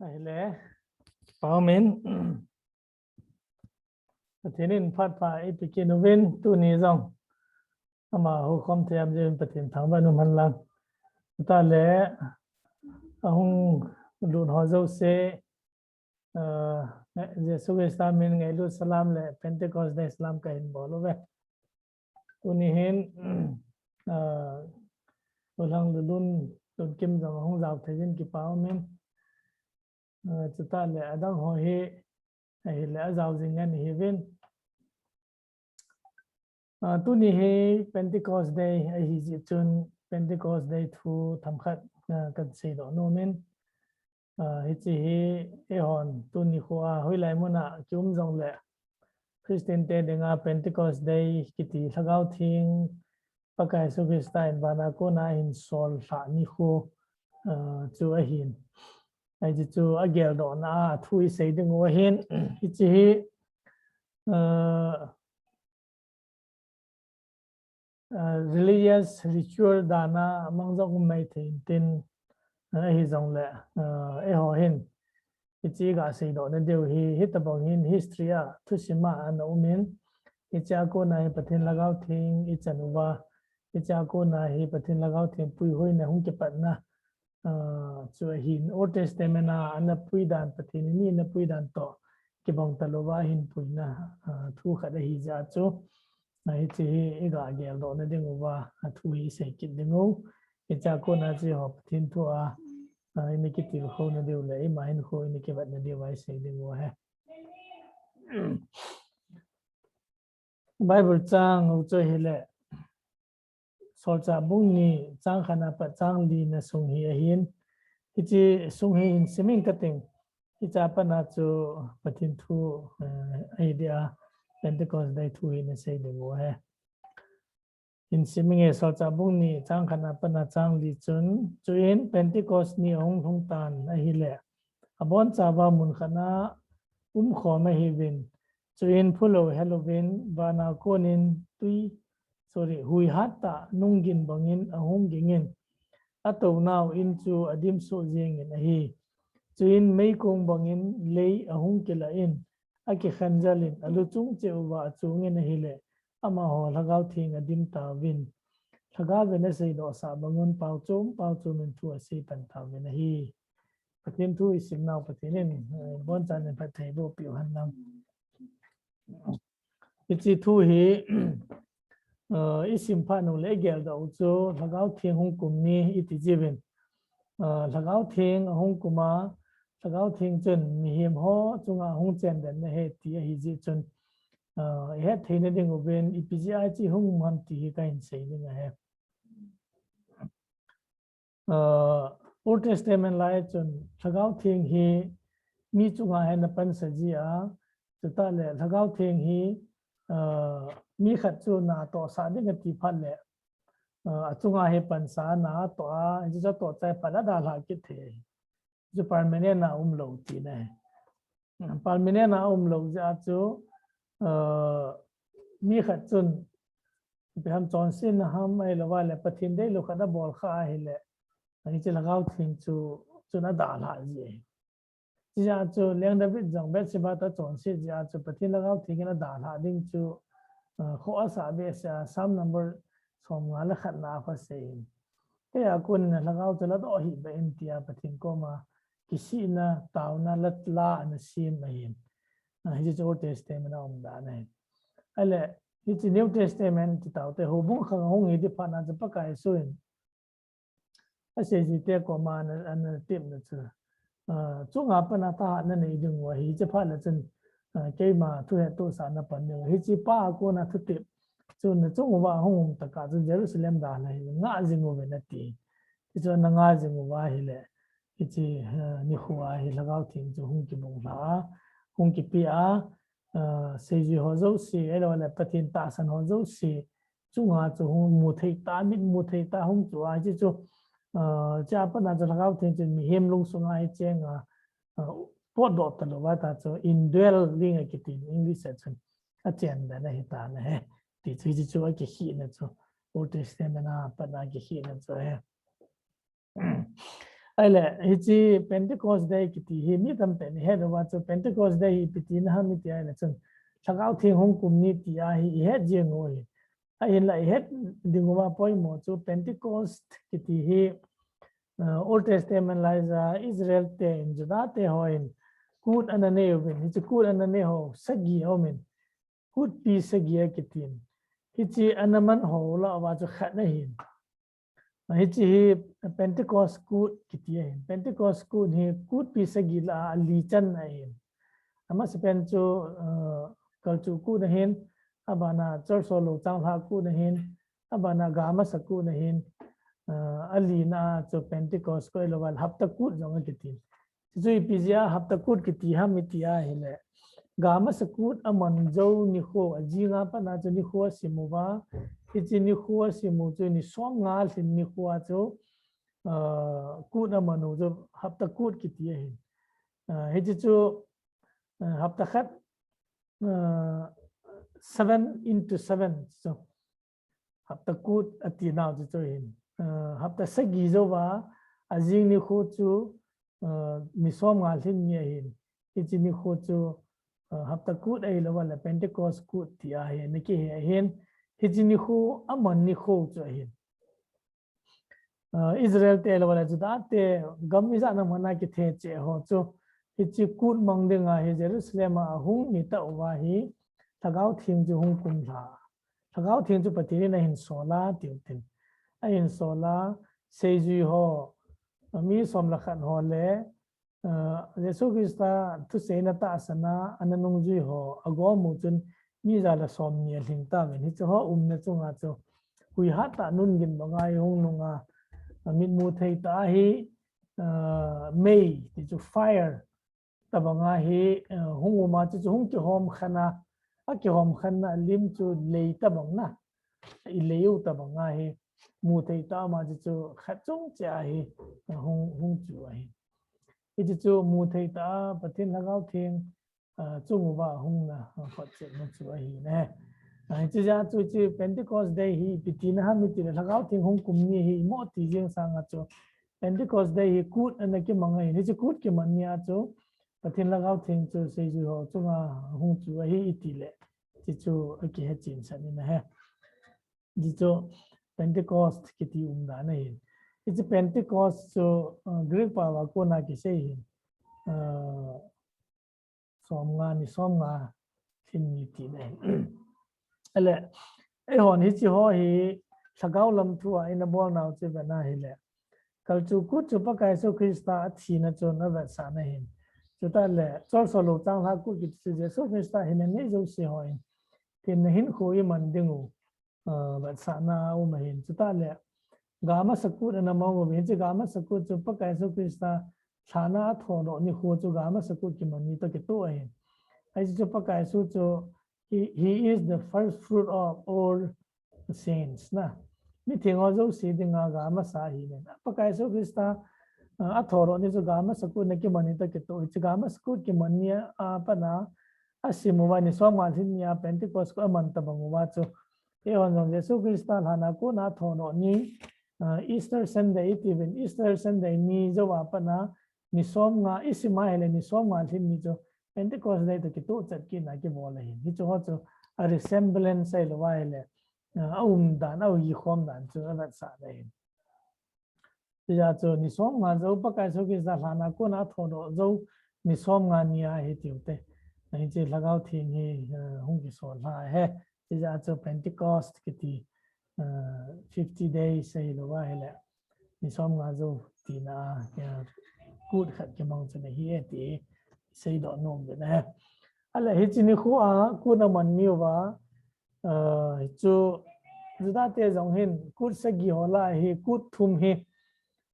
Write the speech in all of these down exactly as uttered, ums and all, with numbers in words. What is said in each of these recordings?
Ahile, Pathen in phat pha eipeh kit uvin, tuni jong ama hukhom thei jeh in Pathen thangvah in um hen lang. Tale, ahung lut ho jouse, Jesu Christa min ngailut salam le Pentecost Day salam kahin bol uve. Tuni hin, Lhang Lulun, Lunkim jong ahung jao thei jeh in kipa umin. Chutale adang ho hi, ahile ajao jing ngen hiuvin. Tuni hi Pentecost Day ahi jeh chun Pentecost Day thu themkhat kaseidoh nomin. Hiche hi eihon tuni khoa hoilai muna kium jongle Christian te dinga Pentecost Day kiti Lhagao Theng Pakai Jesu Christa in vana kona ahin sol lhah nikho chu ahin. Hiche chu ageldohna a thu isei dingu ahin. Hiche hi religious ritual dana amangjong um maithei intin, ahijongle eiho hin hiche gaseidohna diu hi hitobang hin history a thusim a ana umin, hichea kona hi Pathen Lhagao Theng ichan uva, hichea kona hi Pathen Lhagao Theng puihoina hung kipatna chu ahin, Old Testament a ana pui dan, Pathen in mi ana pui dan toh kibang talouva ahin puina thu khat ahi jeh chun, hiche hi iga geldohna dinguva athu hi isei kit dingu. Hichea kona hiche ho Pathen thu a ina kitilkhouna diu le ima hinkho ina kivetna diuva isei dingu ahi. Bible chang u chu ahile, Solchah bung ni chang khatna pat chang lina sung hi ahin, hiche sung hi hin simin kating, hichea patna chu Pathen thu ahi dia, Pentecost Day thu hi ina sei dingu ahi. Hin simin nge, Solchah bung ni chang khatna patna chang li chun, chuin Pentecost ni ahung lhung tan ahile, abonchauva mun khatna umkhom ahiuvin, chuin phulou helouvin vana konin tui, sorry, hui hattah nunggin bangin ahung gingin, atounau in chu adimsoh jengin ahi. Chuin meikong bangin lei ahung kilah in, akikhenjel in, aluchung cheh uva achungin ahile, amaho Lhagao Theng adim tauvin, Lhagao vin aseidohsah bangun paochom paochom in thu asei pan tauvin ahi. Pathen thu isimnau Pathen in bonchan in phattheiboh peh u henlang. Hiche thu hi isim phat uleh igeldoh u chu Lhagao Theng hung kum ni iti jiuvin, Lhagao Theng ahung kum a, Lhagao Theng chun mihem ho chunga hung chendan ahi ti ahi jeh chun, ihet theina dinguvin ipi jeh a hiche hung um ham ti hi kahin sei ding ahi. Old Testament lai chun Lhagao Theng hi mi chunga hi ana pansa jia, chutah le Lhagao Theng hi mi khat chu natohsah ding ati phat le, achunga hi pansa natoh a, hichu atoh chai phat le adalhah kit thei. Hichu permanent a umlou tina ahi. Permanent a umlou jeh a chu mi khat chun ipi ham chonsetna ham ahilouva le Pathen deilou khat abol kha ahile, hiche Lhagao Theng chu chun adalhah ji ahi. Hijeh a chu Leng David jong Bathsheba toh achonset jeh a chu Pathen Lhagao Theng in adalhah ding chu kho asah behseh a, Psalm number somnga le khatna a kho asei in. Keija konin Lhagao chu ladoh hih beh in tia Pathen koma kisihna, taona, la, la ana sem ahin. Hiche chu Old Testament a um dan ahi. Ahile hiche New Testament ti taute, houbung khang ahung hi di phatna chu Pakai Jesu in aseijui te koma ana, ana tepna chu, chunga patna thahatna nei dingu ahi, hiche phat le chun keima thuhettohsahna pan dingu. Hiche pa a kona thutep chu nachung uva hung um tah a chun Jerusalem dalha hi ngah jing uvin ati. Hichu ana ngah jing uva ahile, hiche nikho a hi Lhagao Theng chu hung kibung lha a, hung kipeh a, seijui ho jouse, ahilouleh Pathen tahsan ho jouse chunga chu hung mu thei tah, mit mu thei tah hung chu a, hiche chu, hichea patna chu Lhagao Theng chun mihem lungsunga hi chenga, potdoh talouva ta chu indwelling akiti English a chun, achendan ahitan ahi. Ti chu hiche chu akikhehna chu, Old Testament a patna akikhehna chu ahi. Ahile, hiche Pentecost Day kiti hi mi tamtah in ihet uva chu Pentecost Day hi ipi tina ham iti ahile chun Lhagao Theng hung kum ni ti ahi ihet jeng u ahi. Ahinla ihet ding uva poimo chu Pentecost kiti hi, uh, Old Testament laija Israel te in Juda te hon kut ana nei uvin, hiche kut ana nei ho sagi aumin, kutpi sagi akitin. Hiche ana man ho lah uva chu khat ahin. Hiche hi Pentecost kut kiti ahin. Pentecost kut hi kutpi sagi lah a li chan ahin. Amasapen chu, uh, kalchuh kut ahin, abana cholso lou changlhah kut ahin, abana gamasa kut ahin, uh, alina chu Pentecost koi lou vale hapta kut jong akitin. Chuchu ipi jeh a hapta kut kiti ham iti ahile, gamasa kut aman jou nikho, ajing a pat a chu nikho asim uva, hiche nikho asim u chu ni somnga lhin nikho a chu, uh, kut aman u chu hapta kut kiti ahin. Uh, hiche chu, uh, hapta khat, uh, seven into seven chu hapta kut ati nau chu chu ahin. Uh, hapta sagi jouva, ajing nikho chu, uh, ni somnga lhin ni ahin. Hiche nikho chu, uh, hapta kut ahilou vale Pentecost kut ti ahi, ana kihe ahin. Hiche nikho aman nikho chu ahin. Uh, Israel te lou vale Juda te gam ijat na mana kithe cheh ho chu hiche kut mang dinga hi Jerusalem a ahung ni tah uva hi Lhagao Theng chu hung kum lha. Lhagao Theng chu Pathen in ahin sol a tiu tin. Ahin sol a seijui ho, mi som le khat ho le, uh, Jesu Christa thuseina tahsan a ana nungjui ho agom u chun mi ja le som ni alhing tauvin. Hiche ho umna chunga chu huihat tah nun gin banga hi hung nunga, uh, mitmu thei tah a hi, uh, mei ti chu fire tabanga hi, uh, hung um a chu chu hung kihom khen a, akihom khen na lim chu lei tabang na, ilei u tabanga hi mu thei tah a ama chu chu khat chung cheh a hi, uh, hung, hung chu ahi. Hiche chu mu thei tah a Pathen Lhagao Theng, uh, chung uva hung na, uh, photchetna chu ahi ne. Uh, hiche jeh a chu hiche Pentecost Day hi ipi tina ham iti le Lhagao Theng hung kum ni hi imo ti jeng sanga chu Pentecost Day hi kut ana kimang ahi. Hiche kut kiman ni a chu Pathen Lhagao Theng chu seijui ho chunga hung chu ahi iti le, hiche chu akihe chen sah in ahi. Hiche chu Pentecost kiti umdan ahin. Hiche Pentecost chu, uh, Greek pao a kona kisei ahin. Uh, somnga ni somnga lhin ni tina ahin. Ahile, eihon hiche ho hi Lhagao lam thu a ina bol nau chu vena hile, kalchuh kut chu Pakai Jesu Christa athina chun avetsahna ahin. Chutah le cholso lou changlhah kut kiti chu Jesu Christa hinna nei jouse hon thenna hinkho iman ding u, uh, vetsahna aum ahin. Chutah le gamasa kut ana mang uvin, hiche gamasa kut chu Pakai Jesu Christa lhana athodoh nikho chu gamasa kut kiman ni toh kitoh ahin. Hiche chu Pakai Jesu chu he, he is the first fruit of all saints na. Mitheng ho jouse dinga gamasa ahi nen. Pakai Jesu Christa, uh, athodoh ni chu gamasa kut ana kiman ni toh kitoh. Hiche gamasa kut kiman ni a pat a asim uva ni somnga lhin ni a Pentecost kut aman tabang uva chu eihon jong Jesu Christa lhana kona athodoh ni, uh, Easter Sunday iti uvin, Easter Sunday ni jou a pat a ni somnga isim a hile ni somnga lhin ni chu Pentecost Day toh kitoh chet kit na kibol ahin. Hiche ho chu a resemblance ahilou va hile, uh, aumdan, ahikhom dan chu avetsah ahin. Hijeh chun ni somnga jou Pakai Jesu Christa lhana kona athodoh jou ni somnga ni ahi tiu te. Hiche Lhagao Theng hi, uh, hung kisol lha ahi. Hijeh chun Pentecost kiti, uh, fifty days ahilou va hile, ni somnga jou tina a, uh, kut khat kimang chu ahi e ti seidoh nom uvin ahi. Ahile hiche nikho a kut aman ni uva, uh, chu Juda te jong hin kut sagi ho lah a hi kut thum hi,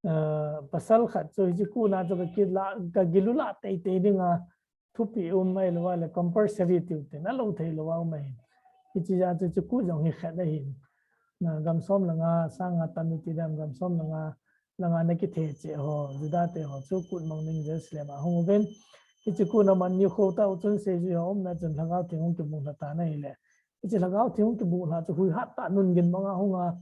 uh, pasal khat chu hiche kut na chu kakilah, kagilulah teitei dinga thupeh um ahilou va le compulsory tiu te, nalou theilou a um ahin. Hiche jeh a chu hiche kut jong hi khat ahin. Na gam som le nga, sang nga tam iti dam, gam som le nga langa ana kithe cheh ho, Juda te ho chu kut mang ding Jerusalem a hung uvin. Hiche kut aman nikho tah u chun seijui ho umna chun Lhagao Theng hung kibung lha tan ahile, hiche Lhagao Theng hung kibung lha chu huihat tah nun gin banga hung a,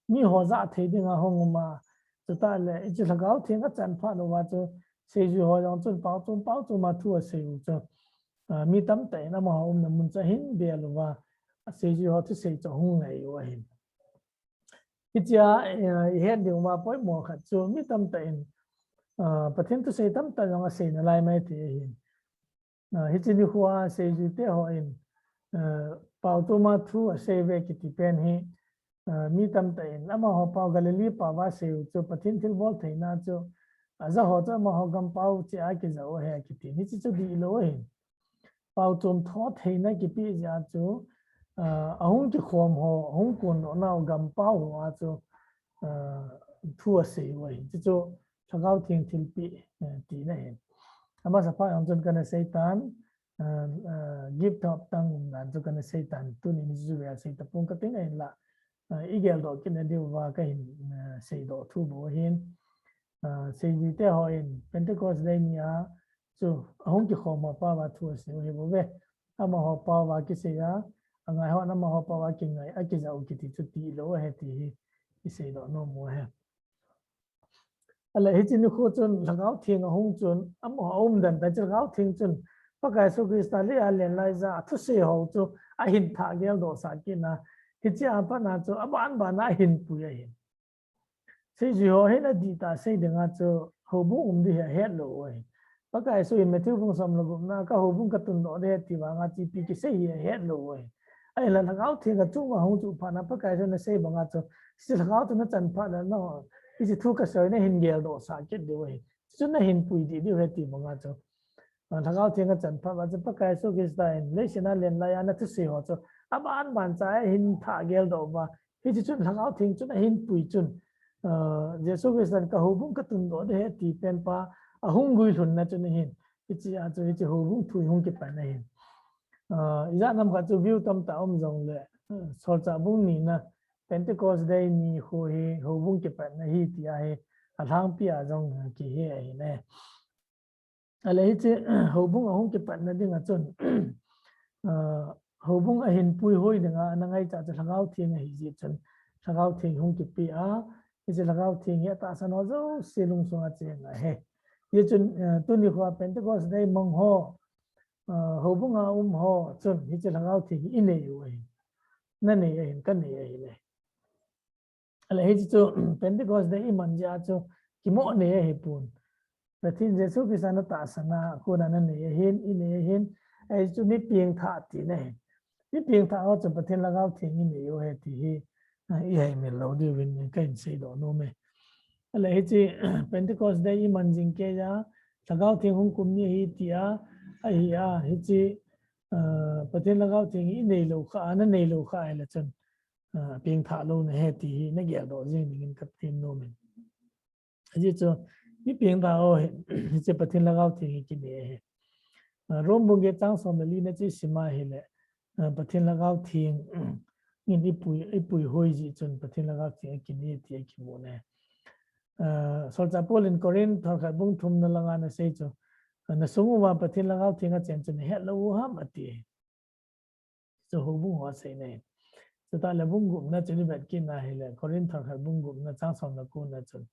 mi ho jah thei dinga hung um a, Chutah le, hiche Lhagao Theng achan phat uva chu, seijui ho jong chun pao chom, pao chom a thu asei u chu, ah, mi tamtah in amaho umna mun chu ahin bel uva, seijui ho thusei chu ahung ngai u ahin. Hichea, eh, ihet ding uva poimo khat chu mi tamtah in, ah, Pathen thusei tamtah jong asei nalai mai thei ahin. Ah, hiche nikho a seijui te hon, ah, pao chom a thu asei uve kiti pen hi, ah, mi tamtah in amaho pao Galilee pao va sei u chu Pathen thilbol theina chu, aja ho chu amaho gam pao cheh a kija u ahi kiti. Hiche chu dihlou ahin. Pao chom tho theina kipe jeh a chu, ah, ahung kikhom ho, ahung kondoh nau gam pao ho a chu, ah, thu asei u ahin. Hiche chu Lhagao Theng thilpeh, eh, tina ahin. Amasa pha jong chun kana seitan, ah, ah, gift hop tang umdan chu kana seitan, tuni ni chu vei a sei tapong kating ahinla, ah, igel doh kit na diu va kahin, ah, seidoh thu bou ahin. Ah, seijui te hon Pentecost Day ni a chu ahung kikhom ho pao va thu asei u ahi bou ve. Amaho pao va kisei a, angai hon amaho pao va kingai, akija u kiti chu dihlou ahi ti hi iseidoh nom u ahi. Ahile hiche nikho chun Lhagao Theng ahung chun, amaho aumdan tah chu Lhagao Theng chun Pakai Jesu Christa lei a len laija a thusei ho chu ahin thah geldoh sah kit na, hiche a pat na chu aban ban a ahin pui ahin. Seijui ho hin adih tah sei ding a chu houbung um ding hi ahet lou u ahi. Pakai Jesu in Matthew bung som le gup na, ka houbung katundoh ding ahi ti vang a chu ipi kisei hi ahet lou u ahi. Ahinla Lhagao Theng achung uva hung chuh phat na Pakai Jesu in asei bang a chu, hiche Lhagao Theng nachan phat na, hiche thu kasei nahin geldoh sah kit diu ahi. Chun nahin pui dih diu ahi ti bang a chu, ah, Lhagao Theng achan phat uva chu Pakai Jesu Christa in leiset a len lai a ana thusei ho chu aban ban cha ahin thah geldoh uva. Hiche chun Lhagao Theng chun ahin pui chun, ah, Jesu Christa in ka houbung katundoh ding ahi ti pen pa ahung guilhun na chun ahin. Hiche a chu hiche houbung thu hi hung kipan ahin. Ah, ijat ham khat chu view tamtah um jong le, ah, Solchah bung ni na Pentecost Day nikho hi houbung kipatna ahi ti ahi, alhangpi a jong kihe ahi ne. Ahile hiche houbung ahung kipatna ding a chun, ah, houbung ahin puihoi ding a ana ngaicha chu Lhagao Theng ahi jeh chun Lhagao Theng hung kipe a, hiche Lhagao Theng hi atahsan ho jouse lungsung a cheng ahi. Hijeh chun, ah, tuni kho a Pentecost Day mang ho, ah, houbung a um ho chun hiche Lhagao Theng hi inei u ahi. Nanei ahin, kanei ahi le. Ahile hiche chu Pentecost Day iman jeh a chu kimoh nei ahipon. Pathen Jesu Christa natahsan a kona nanei ahin, inei ahin, ahi chu mi pengthah tina ahi. Mi pengthah ho chu Pathen Lhagao Theng inei u ahi ti hi, ah, iheimil lou diuvin kahin seidoh nom e. Ahile hiche Pentecost Day iman jing kei a, Lhagao Theng hung kum ni ahi tia, ahi a, hiche, ah, Pathen Lhagao Theng inei lou kha, nanei lou kha ahile chun, ah, pengthah lou nahi ti hi nageldoh jing dingin katem nom in. Ajeh chu, mi pengthah ho hi, hiche Pathen Lhagao Theng hi kinei ahi. Ah, Rome bung get chang som le li na chu isim a ahile, ah, Pathen Lhagao Theng in ipui, ipuihoi jeh chun Pathen Lhagao Theng akinei ti akimu ne. Ah, Solchah Paul in Corinth thakhat bung thum na lang a ana sei chu, ah, nasung uva Pathen Lhagao Theng achen chu nahet lou u ham ati. Chu houbung ho asei ne. Chutah le bung gup na chun ivet kit na ahile, Corinth thakhat bung gup na chang som le ko na chun,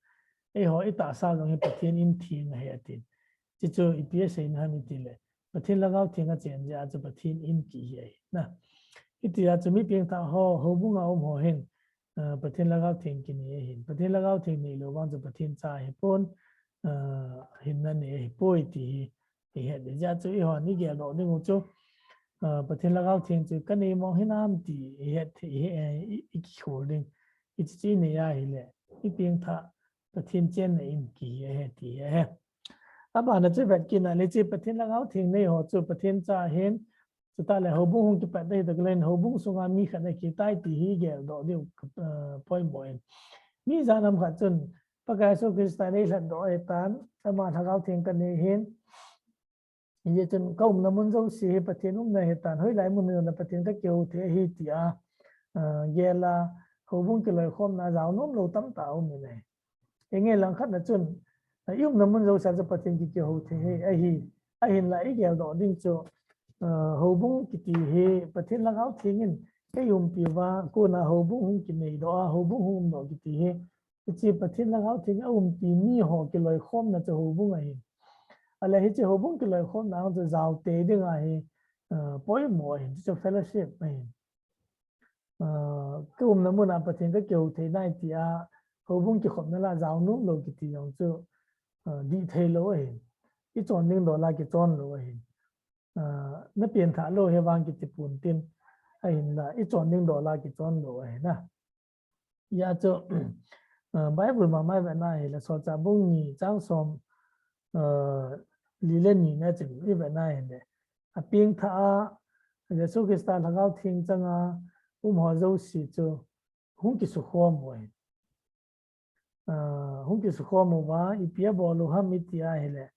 eiho itahsa jong hi Pathen in theng ahi atin. Hichu ipi aseina ham itile, Pathen Lhagao Theng achen jeh a chu Pathen in kihi ahi na. Hitia chu mi pengthah ho, houbung a um ho hin, ah, Pathen Lhagao Theng kinei ahin. Pathen Lhagao Theng nei lou vang chu Pathen cha ahipon, ah, hinna nei ahipoi ti hi ihet ding. Hijeh a chu eihon igeldoh ding u chu, ah, Pathen Lhagao Theng chu kanei mong hinam ti ihet, ihet, i, i, ikikhol ding. Hiche chu inei ahile, ipengthah Pathen chenna in kihi ahi ti ahi. Abana chu vet kit na le hiche Pathen Lhagao Theng nei ho chu Pathen cha ahin, chutah le houbung hung kipat ding ahi tak le houbung sunga mi khat akitai ti hi geldoh diu, ah, poimo in. Mi ijat ham khat chun, Pakai Jesu Christa in eilhatdoh ahitan, ama Lhagao Theng kanei ahin, hijeh chun ka umna mun jouse hi Pathen umna ahitan, hoilai mun a Pathen kakihou thei ahi tia, ah, gel a, houbung kiloikhomna a jao nom lou tamtah aum in ahi. Hinge langkhat na chun, ah, i umna mun jouse a chu Pathen ki, kihou thei ahi, ahinla igeldoh ding chu, ah, houbung kiti hi Pathen Lhagao Theng in eiumpi uva, kona houbung hung kineidoh a, houbung hung umdoh kiti hi, Hiche Pathen Lhagao Theng a umpi mi ho kiloikhomna chu houbung ahi. Ahile hiche houbung kiloikhomna chu jaote dinga hi, uh, poimo ahi, chu fellowship ahi. Uh, ka umna muna Pathen ka kihou thei nai tia houbung kikhopna la jao nom lou kiti jong chu, uh, dih thei lou ahi. I chon ding dola kichon lou ahi. Uh, na pianthah lou he vang kiti pon tin ahinla i chon ding dola kichon lou ahi na. Hijeh chun, uh, Bible mama i vet na hile, Solchah bung ni chang som, uh, li le ni na chun i vet na hile, apengthah a Jesu Christa Lhagao Theng changa um ho jouse chu hung kisukhom u ahi. Uh, hung kisukhom uva, ipi abol u ham iti ahile,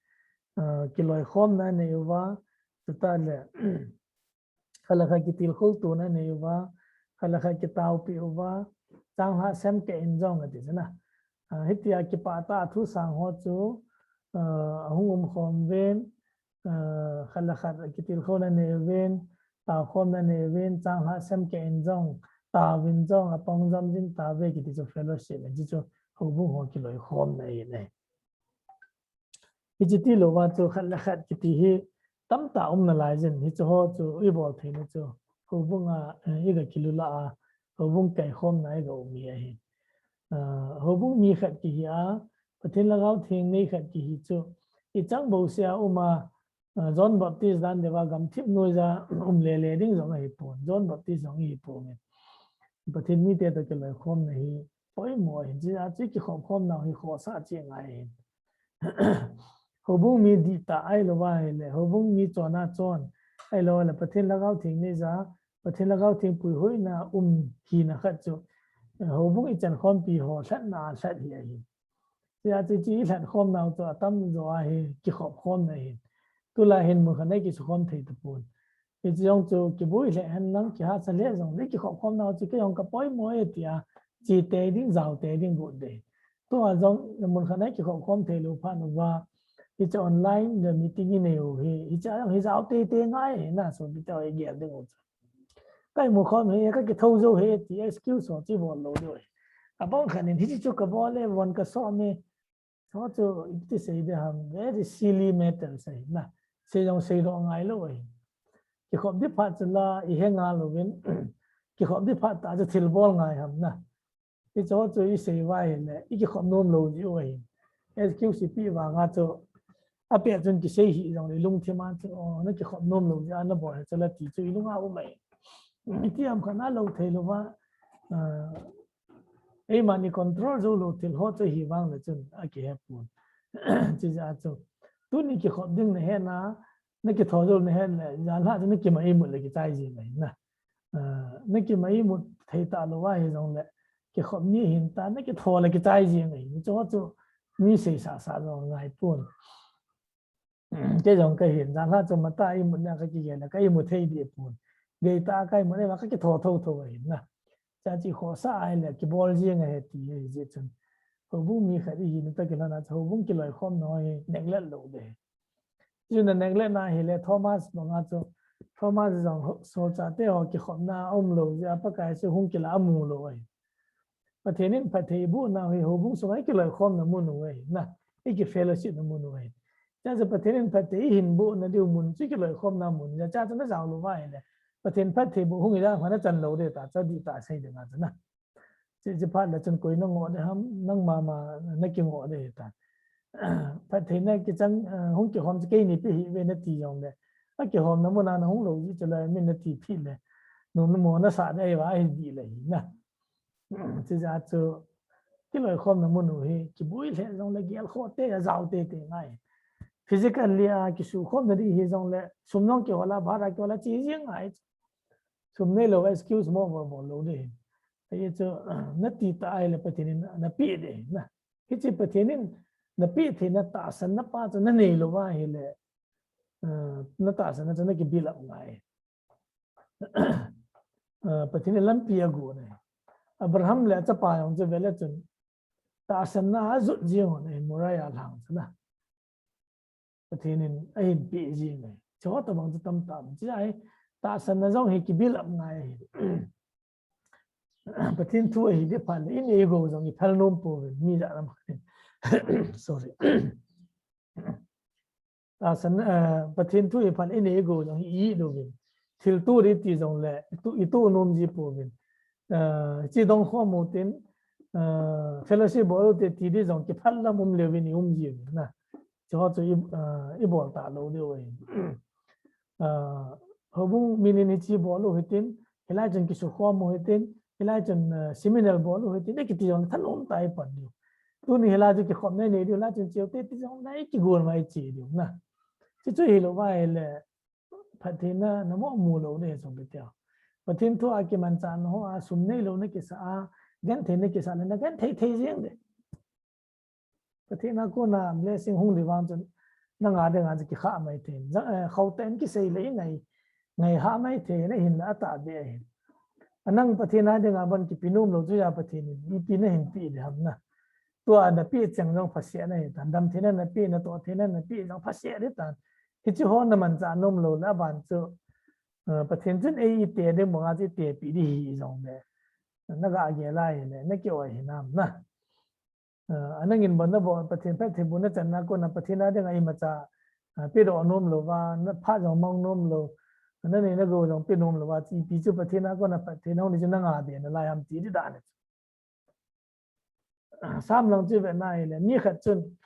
uh, kiloikhomna anei uva, chutah le khat le khat kitilkhoutona anei uva, khat le khat kitaopeh uva, changlhah semkeh in jong ati chu na. Uh, hitia kipah tah a thu sang ho chu, uh, ahung umkhom uvin, uh, khat le khat kitilkhouna nei uvin, taokhomna nei uvin, changlhah semkeh in jong, taovin jong, apang jom jing tauve kiti chu fellowship ahi, chu houbung ho kiloikhomna ahi. Hiche tilouva chu khat le khat kiti hi tamtah um nalai jin, hiche ho chu i bol theina chu houbung a, eh, i ga kilulah a, houbung kaikhomna i ga um hi ahi. Ah, houbung mi khat kihi a, Pathen Lhagao Theng nei khat kihi chu, i chang bouseh a um a, ah, John Baptist dan deuva gamthip noiya um lele ding jong ahipon, John Baptist jong ahipon. Pathen mite toh kiloikhomna hi poimo ahi, hijeh a chu kikhopkhomna hi khohsah cheh ngai ahi. Houbung mi dihtah ahilouva ahile, houbung mi chon a chon, ahilou le Pathen Lhagao Theng neiya, Pathen Lhagao Theng puihoina um hina khat chu, eh, houbung ichan khompi ho lhatna a lhat hi ahi. Hijeh a chu hiche i lhatkhomnau chu atamjo a hi kikhopkhomna ahi. Tulai hin mun khat a i kisukhom thei tapon. Hiche jong chu kiboi lheh hen lang, kihahsa lheh jongle, kikhopkhomnau chu kei jong ka poimo e tia, che tei ding, jao tei ding got ding. Tua jong mun khat a i kikhopkhom theilou phat uva, hiche online le meeting i nei u hi, hiche a jong hi jao teitei ngai ahi na, sopi te ho i gel ding u chu. Ka imu khom hih e, ka kithou jou hih e ti excuse ho chu i bol lou diu ahi. Abang khat in hiche chu ka bol e, von ka som e, Chu chu iti sei ding ham, very silly matters ahi na. Sei jong seidoh ngai lou ahi. Kikhop ding phat chu la i he ngal uvin, kikhop ding phat tah chu thil bol ngai ham na. Hiche chu i sei uva ahile, i kikhop nom lou jeh u ahi. Excuse i pe vanga chu, apet chun kisei hih jongle lungthim a chu, o, na kikhop nom lou jeh a na bol hi chu la ti chu i lung a um ahi. Iti ham khat na lou thei louva, ah, Eima ni control jou lou thil ho chu hi vang le chun akihe pon. Hijeh a chu. Tuni kikhop ding na hena, na kitho jou na hena, janhi chu na kimai imut le kichai jing ahi na. Ah, na kimai imut thei talou ahi jongle, kikhop ni hin ta, na kitho le kichai jing ahi. Chu chu mi seisah sah jong ngai pon. Kei jong ka hin, janhi chu matah a imut na ka kigel le, ka imu thei deh pon. Geitah a ka imut na, ka kitho thotho ahi na. Chuche khohsah ahile, kibol jing ahi ti ahi jeh chun. Houbung mi khat i hina toh kilhon a chu, houbung kiloikhomna hi neglect lou ding. Chu na neglect na hile, Thomas banga chu, Thomas jong ho, solchah te ho kikhopna a um lou jeh a, Pakai chu hung kila amu lou ahi. Pathen in phatthei iboh nau hi houbung sunga i kiloikhomna mun u ahi na, i ki fellowship na mun u ahi. Chuche Pathen in phatthei i hin boh na diu mun chu kiloikhomna mun, chuche chu na jao lou uva ahile, Pathen phatthei boh hung i dan kha na chan lou ding ta, chu dihtah sei ding a chu na. Chuche phat le chun koi na ngoh ding ham, nangma ma na kingoh ding ta. Phatthei na kichang, eh, hung kikhom chu keini pe hih ve na ti jongle, akihomna mun a na hung lou jeh chu le, min na ti phih le, nom na mo na sah ding ahi va ahi dih le hi na. Hijeh a chu, kiloikhomna mun u hi, kiboi lheh jongle gelkhoh tei a jao teitei ngai. Physically a kisukhomna ding hi jongle, sum jong kihol a, bhara kihol a, che jing ngai. Sum neilou excuse mo mo bol lou ding. Hijeh chu, na ti tah ahile Pathen in na pe ding na. Hiche Pathen in na pe theina tahsanna pa chu na neilou va ahile, eh, na tahsanna chu na ki build up ngai. Eh, Pathen in lampi agon ahi. Abraham le achapa jong chu vele chun tahsanna ajot jing u ahi, Moriah lhang chu na. Pathen in ahin pe jing ahi. Chu tobang chu tamtah. Chu ahi, tahsanna jong hi ki build up ngai ahi. Pathen thu ahi ding phat le, inei igou jong iphal nom pouvin, mi jat lam khat in. Sorry. Tahsan, eh, Pathen thu iphal inei igou jong i-it uvin. Thil tu ding ti jongle, itu, itu nom ji pouvin. Eh, chi dong khom u tin, eh, fellowship bol u te ti ding jong kiphal lam um leuvin i um ji uvin na. Chu chu i, eh, ibol talou diu ahi. Ah, houbung min in hiche bol u hitin, hilai chun kisukhom u hitin, hilai chun, ah, seminar bol u hitin, ikiti jongle thanom tah a ipan diu. Tuni hilai chu kikhopna inei diu, hilai chun cheu te ti jongle ikigon ma iche diu na. Chuchu hilou va ahile, Pathen na, namo mu lou ding ahi chu kiti a. Pathen thu a kimanchahna ho a, sum neilou na kisa a, genthei na kisa le, na genthei thei jeng ding. Pathen a kona blessing hung ding vang chun, nanga dinga chu kikha mai thei. Ja, eh, khauh tah in kisei le ingai, ngai ha mai thei, nahin la atah be ahi. Anang Pathen a dinga bon kipe nom lou chu a Pathen in, ipi nahin pe ding ham na. Tua napeh cheng jong phasehna ahi tan, damtheina napeh, natoh theina napeh jong phaseh ding tan. Hiche ho namanchah nom lou le aban chu, eh, Pathen chun ei ite ding banga chu ite pe ding hi jongle. Naga gel a ahile, na ki-oi hinam na. Ah, anang in bon nabol, Pathen phattheibohna channa kona Pathen a dinga imacha, ah, pedoh nom louva, na phat jong mang nom lou, nanei nagou jong pe nom louva, ipi chu Pathen a kona phatthei nahung ding chu nanga be nalai ham ti ding dan ahi. Ah, Sam lang chu ivet na ahile, mi khat chun,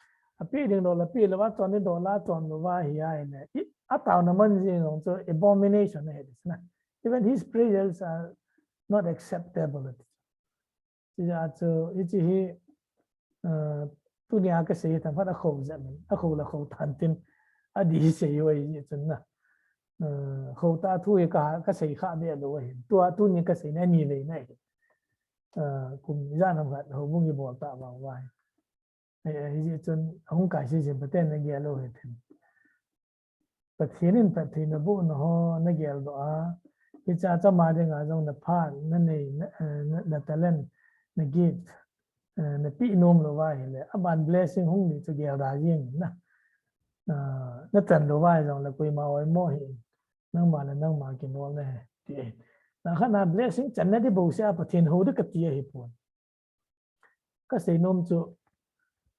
ape ding doh la pe louva, chon ding doh la chon louva ahi ahile, i, ataona man jing jong chu abomination ahi ding na. Even his prayers are not acceptable. Chuti a chu, hiche hi, eh, tunia kasei hi themkhat akhou jep in, akhou le khou tan tin, adih sei u ahi chun na. Eh, khou tah thu hi ka, kasei kha be lou ahi. Tua, tuni kasei na ni vei na ahi. Eh, kum ijat ham khat, houbung ibol tah vang uva hi. Eh, eh, hiche chun, ahung kai sese phaten nagel u hitin. Pathen in phatthei nabohna ho nageldoh a, hiche a chama dinga jong naphat, nanei, na, eh, na, na talent, na gift, eh, napeh nom louva ahile, aban blessing hung ding chu gel da jeng in na. Ah, nachan louva ahi jongle koima oimo hih in, nangma le nangma kibol nahi, ti. Langkhat na blessing channa ding bouseh a Pathen hou ding kati ahipon. Kasei nom chu,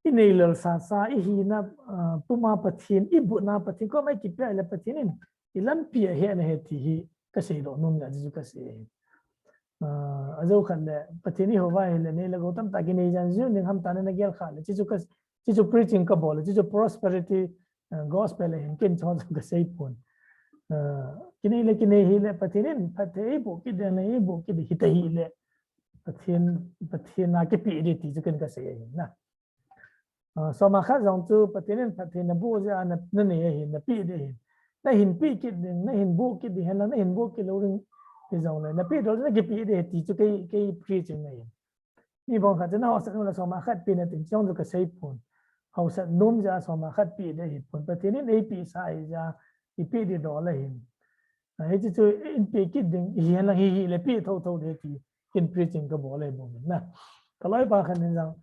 inei lel sasa, ihina, ah, puma Pathen, ibohna Pathen, koma ikipe le Pathen in, ilampi ahe nahi ti hi, kasei doh nom jeh a chu kasei ahi. Ah, ajou khat le, Pathen ihou va ahile, nei le gou tamtah kinei jen jing ding ham tia nagel kha le, chuchu ka, chuchu preaching kabol le, chuchu prosperity, ah, gospel ahin ken chon chu kasei pon. Ah, kinei le kinei hile, Pathen in, phatthei eiboh kit ding le, eiboh kit ding hita hile, Pathen, Pathen a kipe ding ti chu ken kasei ahi na. Ah, soma khat jong chu Pathen in phatthei naboh jeh a na, nanei ahi, napeh ding ahi. Nahin peh kit ding, nahin boh kit ding, henlang nahin boh kit lou ding, ti jongle, napeh doh le nakipe ding ahi ti chu kei, kei preaching ahi. Mi bang khat chu nahaosat nom le soma khat pe in tin, chujong chu kasei pon. Haosat nom jeh a soma khat pe ding ahipon. Pathen in eipeh sa ahi jeh a, ipeh ding dol ahin. Ah, hiche chu in pe kit ding, ihen lang hi, hile pe thotho ding ti, ken preaching kabol ahi bou na. Kaloipa khat in jong,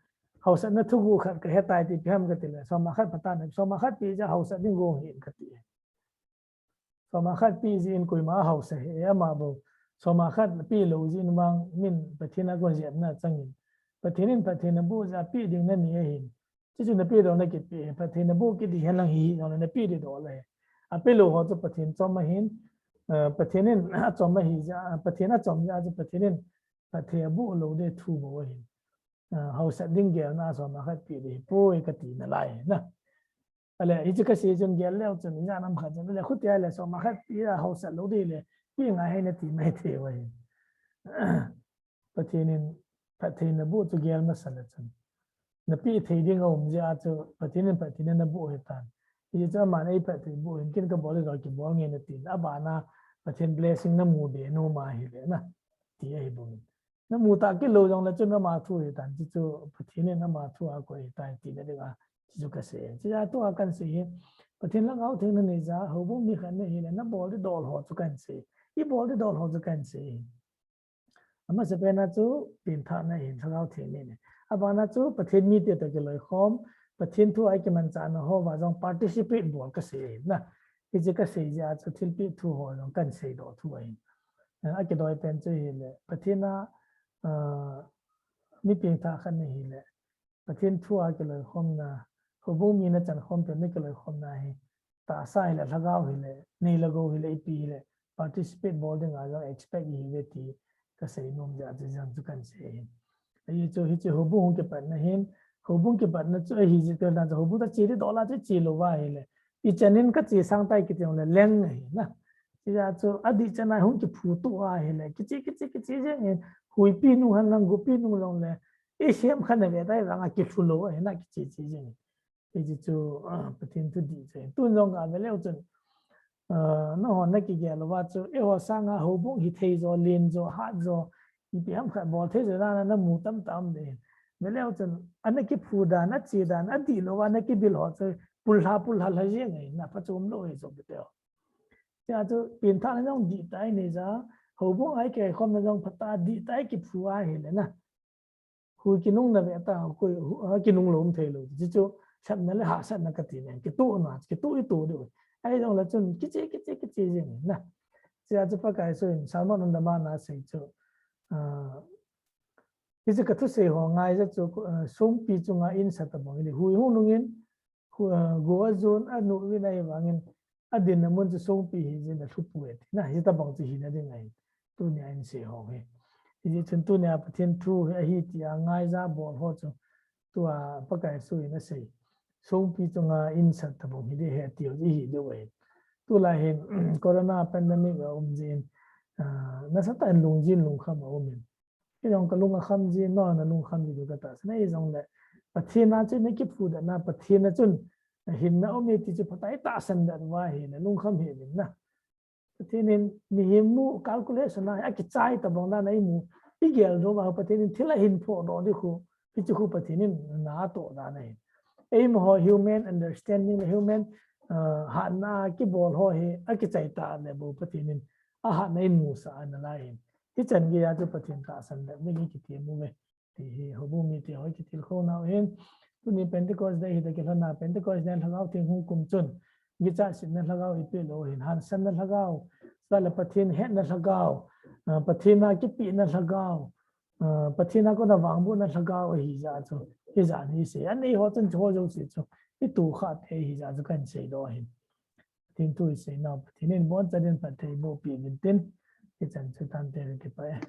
haosatna thuguh khat kahe tai ti ipi ham kati le, soma khat pha tan, soma khat pe jeh a haosat ding gong hih in kati. Soma khat pe jeh in koima ahaosa hih e, ama bou. Soma khat pe lou jeh in vang min Pathen a kon jepna chang in. Pathen in phatthei naboh jeh a pe ding nanei ahin. Chuchu napeh doh nakipe, phatthei naboh kit ding henlang hi, hi jongle napeh ding dol ahi. Ape lou ho chu Pathen chom ahin, eh, Pathen in achom ahi jeh a, Pathen achom jeh a chu Pathen in phatthei aboh lou ding thu bou ahin. Eh, haosat ding gelna a soma khat pe ding ahipoi kati nalai ahi na. Ale, hichu kasei chun gel leu chun, ijat ham khat chun, ale, khutia le soma khat pe a haosat lou ding le, pe ngai ahi nati mai thei u ahi. Pathen in phatthei naboh chu gel masa le chun. Napeh thei ding aum jeh a chu Pathen in phatthei naboh ahi tan. Hichu aman eiphatthei boh in ken kabol ding dol kibol nge nati. Abana Pathen blessing namu be nom ahile na. Ti ahi bou. Namu tah kit lou jongle chun ama thu ahi tan. Chuchu Pathen in ama thu a koi ahi tai tina dinga. Chuchu kasei. Chuchu tua kahin sei hi. Pathen Lhagao Theng nanei jeh a, houbung mi khat nahile, nabol ding dol ho chu kahin sei. Ibol ding dol ho chu kahin sei. Amasapen a chu, pengthahna ahin Lhagao Theng nei nei. Abana chu, Pathen mite toh kiloikhom, Pathen thu a kimanchahna ho uva jong participate bol kasei ahi na. Hiche kasei jeh a chu thilpeh thu ho jong kahin seidoh thu ahi. Eh, akidoi pen chu hile, Pathen a, ah, mi pengthah khat nahi le, Pathen thu a kiloikhomna, houbung mi nachan khom peh na kiloikhomna hi, tahsa hile, lhagao hile, nei le gou hile, ipi hile, participate bol dinga jong expect ihiuve ti kasei nom jeh a chu jong chu kahin sei ahi. Ahi chu, hichu houbung hung kipatna hin, houbung kipatna chu ahi jeh chu, houbung ta che ding dola chu che louva ahile, ichan in kache sang tai kiti jongle leng ahi na. Hijeh a chu adih chan a hung kiphu tou ahile, kiche, kiche, kiche jeng in, huipi nung hen lang, gopi nung jongle, isem khat na ve tai vang a kilhu lou ahi na, kiche, che jeng in. Hichu chu, ah, Pathen thu dih chu. Tun jong gave leu chun, ah, nangho nakigel uva chu, eiho sanga houbung hithei jo, len jo, hat jo, ipi ham khat bol thei jo dan a namu tamtah um ding. Ve leu chun, ana kiphu dan, ache dan, adih louva nakibil ho chu, pulha, pulha lha jeng ahi na, phachom lou ahi chu kiti ho. Hijeh a chu, pengthahna jong dihtah a nei ja, houbung a ikikhomna jong phatah a dihtah a kiphu ahile na. Hui kinung na ve ta, hui, hui, a kinung lou um thei lou. Chuchu, lhepna le hahsatna kati nen, kitohna, kitoh itoh diu. Ahi jongle chun, kiche, kiche, kiche jeng na. Hijeh a chu Pakai Jesu in, Sermon on the Mount a asei chu, ah, hichu kathusei ho ngai jeh chu, ah, songpi chunga insa tabang hile, hui hung nungin, khu-, ah, go ajon, anu uvin ahivangin, adinna mun chu songpi hijeh in alhu poi ati na, hitabang chu hina ding ahi. Tunia insei ho hi. Hijeh chun tunia Pathen thu hi ahi tia ngai ja bol ho chu, tua Pakai Jesu in asei, songpi chunga insa tabang hi ding ahi ati ho hi ding ahi. Tulai hin, corona pandemic a um jeh in, ah, nasatah in lungjin lungkham a um in. Kei jong kalung akham ji, nangho nalung kham ji diu katahsan ahi jongle, Pathen a chu nakiphudohna, Pathen a chun hinna um e ti chu phatah a itahsan doh uva ahile, lungkham hih uvin na. Pathen in mihem mu calculation a, akichai tabang dan a imu, igel doh uva, Pathen in thil ahin phoh doh ding khu, hichu khu Pathen in natoh dan ahi. Eimaho human understanding le human, ah, hatna kibol ho hi, akichai tah le bou Pathen in ahatna in musah ana lai hin. Hichan geiya chu Pathen tahsan le ding hi kitem uve. Ti hi houbung mite ho kitilkhou nau hin. Tuni Pentecost Day hi toh kilhonna Pentecost Day lhagao theng hung kum chun, kichat setna lhagao ipeh lou hin, hansanna lhagao, chule Pathen hetna lhagao, ah, Pathen a kipehna lhagao, ah, Pathen a kona vangbohna lhagao ahi jeh a chu, hijeh a hi sei. Anei ho chun chuho jouse chu, itoh khah thei ahi jeh a chu kahin seidoh ahin. Pathen thu isei nau, Pathen in abonchauvin phatthei eiboh peh uvin tin, hichan chu tante, kakipah e.